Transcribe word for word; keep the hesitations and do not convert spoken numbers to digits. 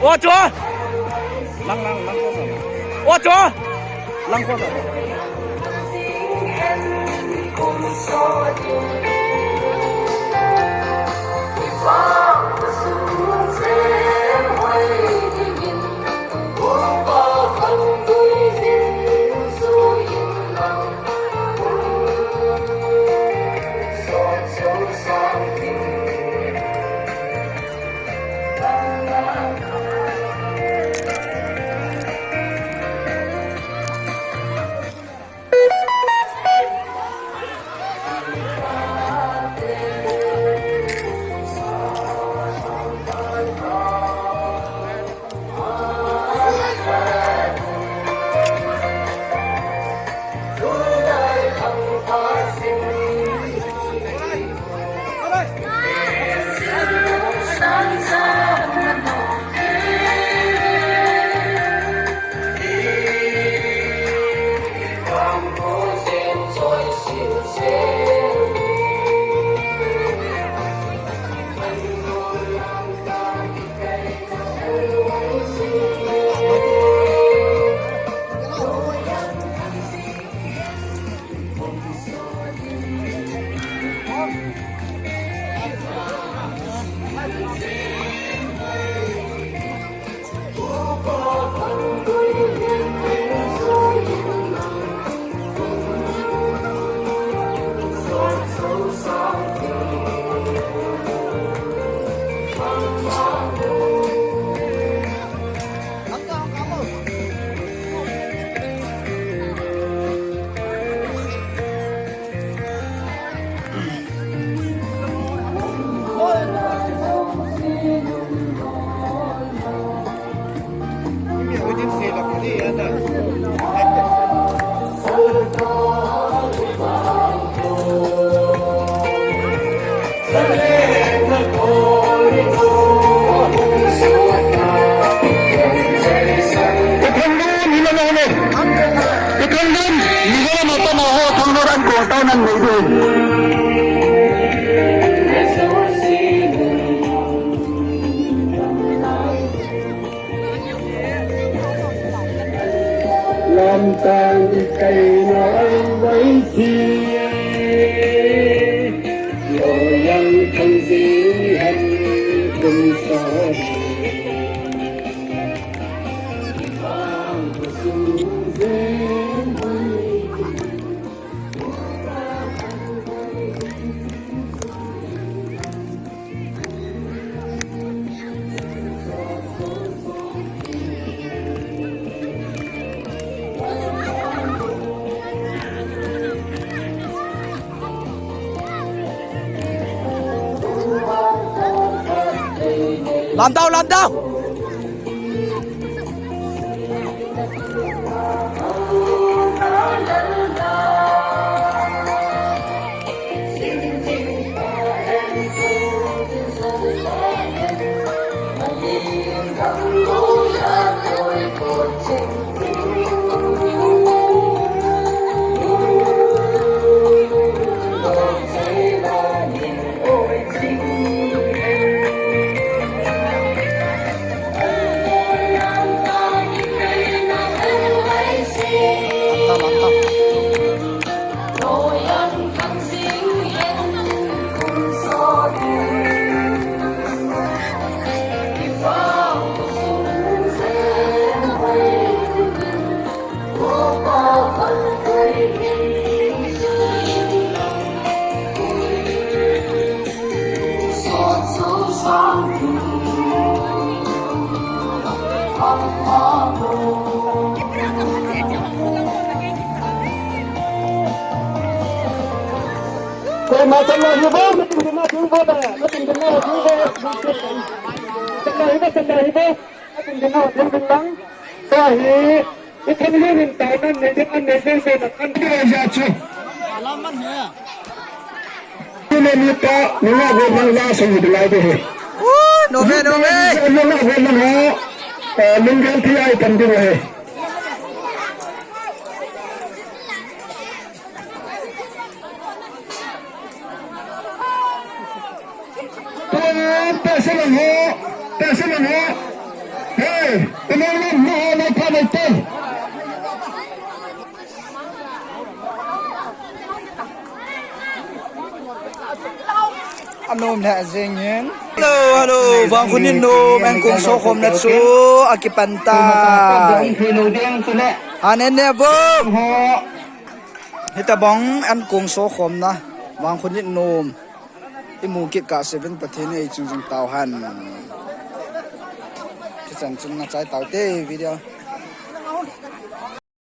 Ocho. Lang, lang, lang ko sa. Ocho. Lang ko sa. Lamtang kaina ang baiti, loyang kang sihan kum sa. Lamdau, lamdau. Koima chanda hi bo, natin ding na ding bo da, natin ding na ding bo. Chanda hi bo, chanda hi bo, natin ding na ding ding lang. Tua hi, i thang hi rin tau nan nei ding an nei ding ding na kan ding ja chu. Ni ni ta, ni na bo man la so ni lai de he. Woo, no me, no me. Ni na bo man ha, eh, lung gan ti ai tan ding he. Tua, pehse lang ho, pehse lang ho. Nom le jeng in. Hello, hello. Vangkhunit nom ankong sokhomna chu akipan tai. Anen ne vo. Hitabang ankong sokhomna. Vangkhunit nom. Imu kit kah seven Pathen ei chung jing tau hen. Kichan chung na chai tau te video.